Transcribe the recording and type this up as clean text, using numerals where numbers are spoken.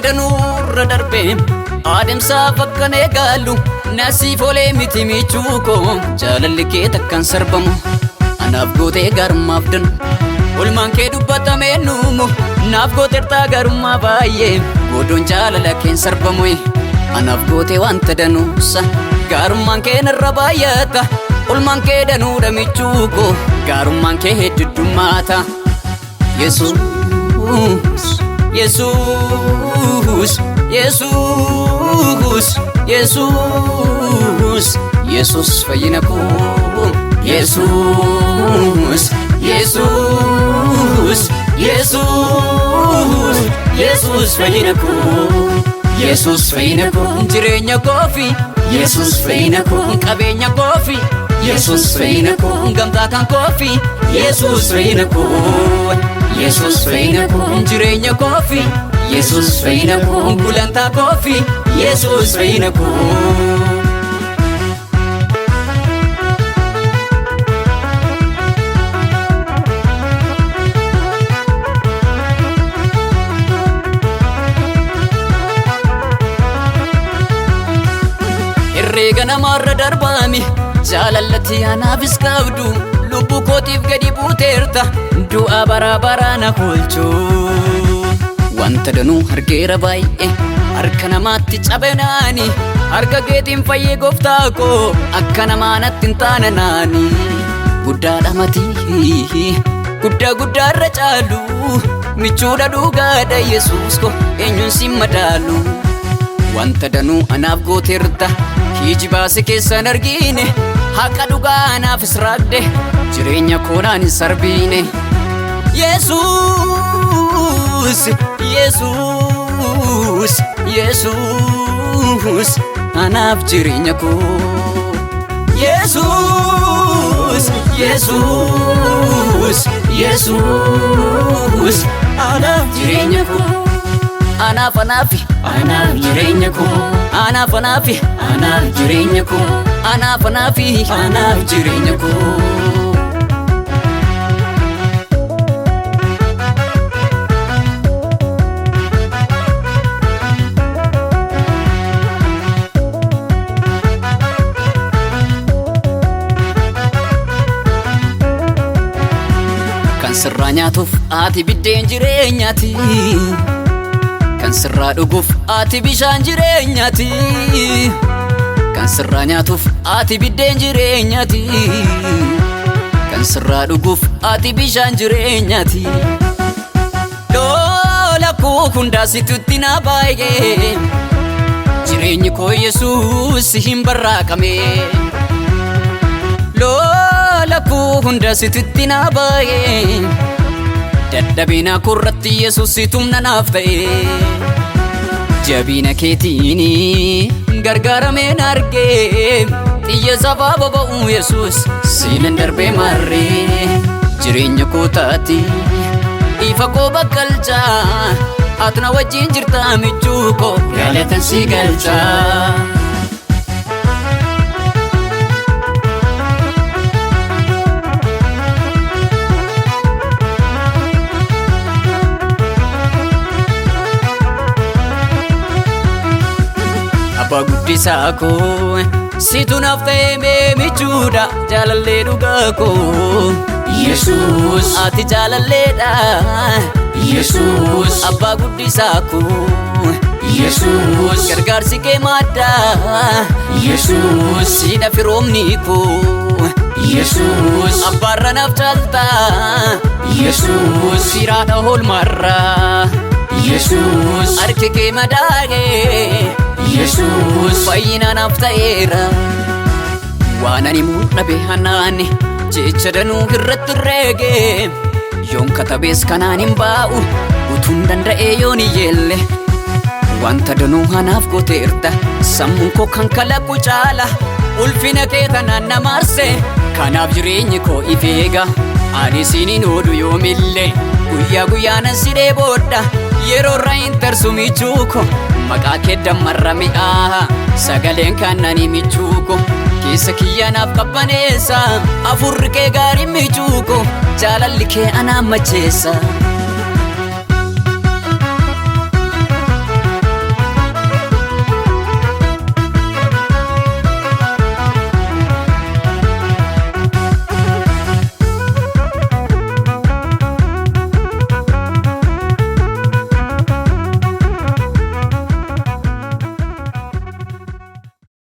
Danuurra darbe adeemsaaf akkan eegaalu nasiif olee miti michuu koo jaalalli kee takkaan sarbamu anaaf gootee gaarummaaf danu olmaan kee dubbatamee nuumu naaf gooteertaa gaarummaa baay'ee goodoon jaalala keen sarbamu anaaf gootee wanta danuusa gaarummaan kee narra baay'ata olmaan kee danuudha michuu koo gaarummaan kee heddummaata. Yesuus, Yesuus, Yesuus, Yesuus, Yesuus fayyina koo. Yesuus, Yesuus, Yesuus, Yesuus fayyina koo. Yesuus fayyina koo jireenya koofi. Yesuus fayyina koo qabeenya koofi. Yesuus fayyina koo gamtaa kan koofi. Yesuus fayyina koo. Yesuus fayyina koo jireenya koofi. Yesuus fayyina koo gulantaa koofi. Yesuus fayyina koo. Herreega namaarra darbaami jaalallatti anaafis qabdu lubbuu kootiif gadi buuteerta du'a bara baraa na oolchuu. Wanta danuu argeera baay'ee harka namaatti cabenaani harka keetiin fayyee gooftaa koo akka namaa natti hin taane naani. Guddaadha matii guddaa guddaarra caalu michuudha dhugaadha Yesuus koo eenyuun si madaalu. Wanta danuu anaaf gooteerta kijibaase keessan argine haqa dhugaa anaafis raagde jireenya koonaan hin sarbiine. Yesuus, Yesuus, Yesuus anaaf jireenya koo. Yesuus, Yesuus, Yesuus anaaf jireenya koo. Anaaf anaafi Anaaf jireenya koo. Anaaf anaafi Anaaf jireenya koo. Anaaf anaafi Anaaf jireenya koo. Kan sirraa nyaatuuf ati biddeen jireenyaati. Kan sirraa dhuguuf ati bishaan jireenyaati. Kan sirraa nyaatuuf ati biddeen jireenyaati. Kan sirraa dhuguuf ati bishaan jireenyaati. Lola koo hundaa situtti na baay'ee. Jireenyi koo Yesuus hin barraaqame. Lola koo hunda situtti na baay'ee. Dadhabina koorratti Yesuus humna naaf ta'e. Jabina keetiin gargaarameen argee. Xiyya safaa boba'u Yesuus siinan darbee marree. Jireenya koo taati ifa koo bakkalchaa. Ati na wajjin jirta michuu koo galatan si galchaa. Abbaa guddisaa koo situ naaf ta'ee mee michuudha jaalallee dhugaa koo. Yesuus. Ati jaalalleedha. Yesuus. Abbaa guddisaa koo. Yesuus. Gargaarsi kee maddaa. Yesuus. Siidha firoomni koo. Yesuus. Abbaarra naaf caaltaa. Yesuus. Siiraadha oolmaarraa. Yesuus. Harki kee madaa'ee. Yesuus. Fayyina naaf ta'eera. Waan ani mul'abe hanaani jecha danuu irratti reege. Yoon katabees kanaan hin baa'u utuun danda'ee yoon iyyeelle. Wanta danuu anaaf gooteerta sammuun koo kan kalaqu caala. Ulfina kee tanaan na maarse kanaaf jireenyi koo ifeega. Ani siiniin oolu yoomillee guyyaa guyyaanan si dheebodha. Yeroo irra hin tarsu michuu koo maqaa kee dammarra mi'aaha. Sagaleen kaannanii michuu koo keessa kiyya naaf qabbaneessa. Afurri kee gaarii michuu koo jaalalli kee anaan macheessa.